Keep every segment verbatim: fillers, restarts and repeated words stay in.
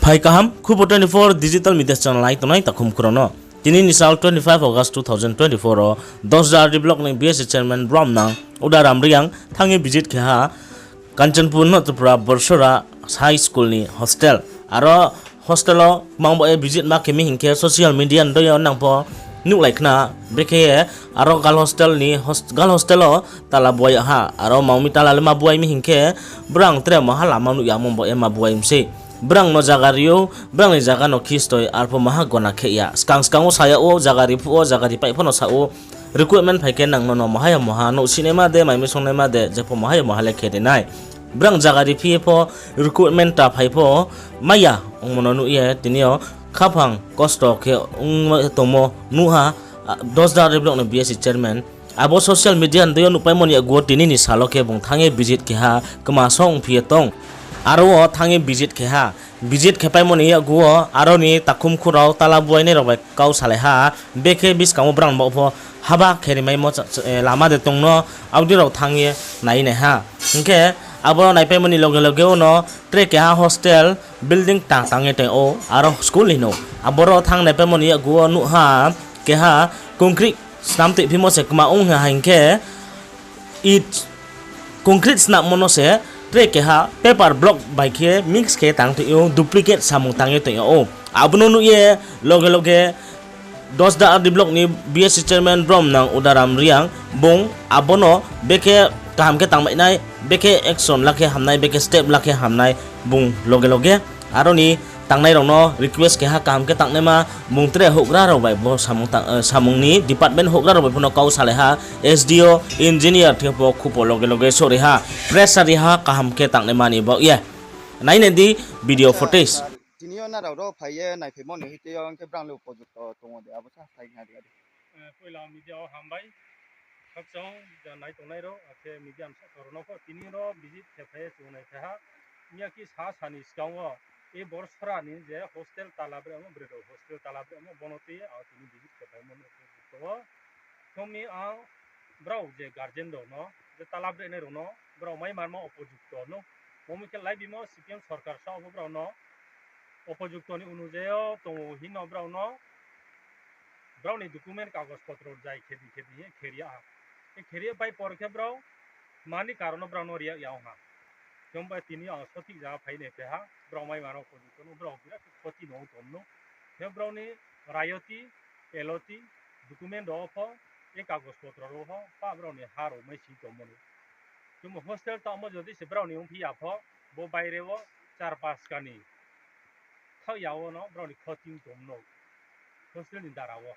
Phai kaham, Khubo twenty-four digital media channel nai tongnai takhum khurao no. Tini ni sal twenty-five August two thousand twenty-four o Dosda R D block ni B S C chairman Bromnang Udaram Reang thanng ye visit khe ha Kanchanpur no Tripura Borsora High School ni hostel. Aro hostel o mang bo ye visit ma khe mi hing khe social media ni doi yo nang pho nuhlai khna, brekhe ye aro girl hostel ni host-, girl hostel o tala buai ha, aro mang mi tala le ma buai mi hing khe, brang tre maha lama nuh ya mang bo ye ma buai mi sei. Brang no zaga ri ou, brang ni zaga no khistoi, arpho maha gona khe ya. Skang skang wo sa yag ou, zaga ri phuh wo, zaga ri pai pho no sa ou, recruitment phai khe nang no no maha ya maha, nouh sinaima de, mai mi songnaima de, jepho maha ya maha le khe ri nai. Brang zaga ri phi ye pho, recruitment ta phai pho, mai ya, ongmo no nuh ye, tini yo khaphang kosto khe ong tongmo nuh ha, a, Dosda R D block ni B S C chairman. Abo social media ni doi yo nuhpaimo ni yakgu wo tini ni sal o khe bung thanng ye visit khe ha, kma song phi ye tong. Aro wo thanng ye visit khe ha, visit khe paimo ni yakgu wo aro ni takhum khurao tala buainai rao bai kau salai ha, bekhe buskang wo brang baoh pho haba khe ri maimo cha-, cha-, eh, lama de tong no, abo dei rao thanng ye nai nai ha. Hing khe abo naipaimo ni loge loge wo no tre keha hostel building tang tang ye tong ou, aro school ni no. Aboro thanng naipaimo ni yakgu wo nuh ha, keha concrete snam toiphimo se kma ong ha hing khe, it concrete snammo no se tre keha paper block bai khe mix khe tang tong ou, duplicate samung tang ye tong ou. Abo no nuh ye loge loge Dosda R D block ni B S C chairman Bromnang Udaram Reang bung abo no bekhe kaham khe tangmai nai, bekhe action la khe hamnai, bekhe step la khe hamnai bung loge loge. Aro ni tangnai rao no request khe ha kaham khe tangnaima, bung tre houhgra rao bai bo samung tang, eh, samung ni department houhgra rao bai pho no kau salai ha, S D O, engineer thing pho khupo loge loge sori ha, pressure ri ha kaham khe tangnaima ni baoh ye. Nai nai di video footage. Tini yo nrao ro phai ye naiphaimo ni hing khe yo hing khe brang le upojukto tong ou de, abo sa phai na di. Eh, poila media wo hambai. Khakchang, ja nai tongnai rao, akhe media ni sakha rao no pho tini ro visit khe phai ye chung nai phai ha. Miya khe sa sani skang wo, e Borsora ni je hostel tala bremo, bredor hostel tala bremo, bono tui ye ang tini visit khe phaimo no upojukto ou. Thong mi ang brao je guardian rao no, je tala brenai rao no, brao mai marmo upojukto no. Momi khe laibimo C P M sorkar sa wo brao no upojukto ni unujayo tong ou hing no brao no, brao ni document kagos potro jai khe di khe di ye khe ri ya ha. E khe ri ye pai por khe brao mani karon no brao no ri ya ong ha. Khe bai tini ang sothik jaga phai nai phai ha, brao mai marmo upojukto no, brao birat khe khoti no tong no. Khe brao ni rayoti, eloti, document rao pho, e kagos potro rao pho, pa brao ni ha rao mai si tongmo no. Chung hostel tangmo jodi se brao ni ongphi ya pho, bo baire wo char pas kani thaoh ya wo no brao ni khoti tong no. Hostel ni dara wo.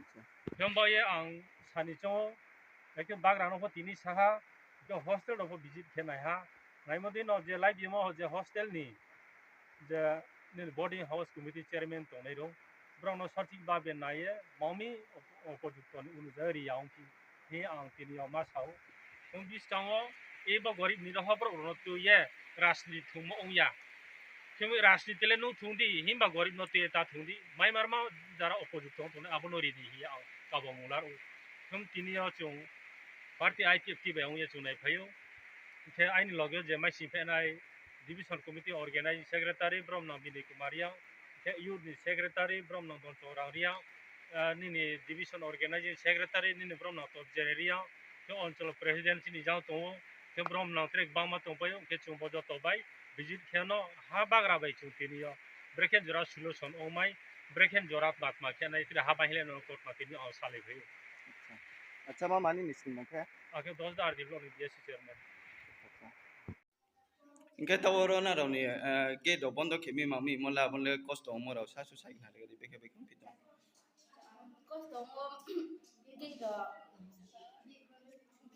Acha. Khe bai ye ang sani chong ou, ekhe bagra no pho tini sa ha, ekhe hostel rao pho visit khe nai ha. Naimo dei no je laibimo je hostel ni, je nini boarding house committee chairman tongnai rao, brao no sothik babe nai ye, momi up-, upojukto ni unujayo ri ya ongphi, hing ang tini yo ma sa ou. Chung buskang wo, e bo gorib ni rao pho brouh rao no tui ye, rajniti thungmo ong ya. Khe rajniti le nuh thung di, himba gorib no tui ye ta thung di, mai marmo jara upojukto tongnai, abo no ri di hing ye ang kabamung lar ou. Khe tini yo chung party I P F T bai ong ye chung nai phai ou. Khe aini loge je maising phainai division committee organizing secretary Bromnang Binay Kumar Reang, khe youth ni secretary Bromnang Donchorang Reang, ah, nini division organizing secretary nini Bromnang Topjere Reang, khe onchol president chini jang tong ou, khe Bromnang tre gbangma tongpai ou, khe chung bo joto bai visit khe no ha bagra bai chung tini yo brekhe jora solution ongmai, brekhe jora tma tma khe nai tre ha bai hing le no kautma tini yo salai phai ou. Acha, ma mani ni sini mung khe? Akhe Dosda R D block ni B S C chairman. Hing khe taoh oro nrao ni, eh, gate rao bondo khe mi ma mi mo la, abo le kosto ongmo rao sa su sai khna di, bekhe bekhe phi tong. Kosto ongmo gate rao,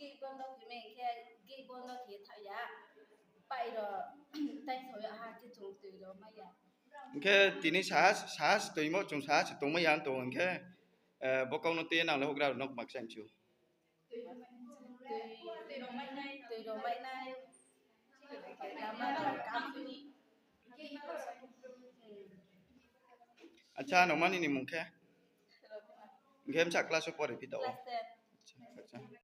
gate bondo khe mi hing khe gate bondo khe thaoh ya, pai rao tai sao ya ha khe chung tui rao mai ya. Hing khe tini sahas, sahas toimo chung sahas tongmai ya tong hing khe, eh, bo kau no tui ye nang le houhgra rao no kma khe sa mchu. Acha, nung mani ni mung khe? Hing khe bsa class wo pore phi tong ou? Acha, acha.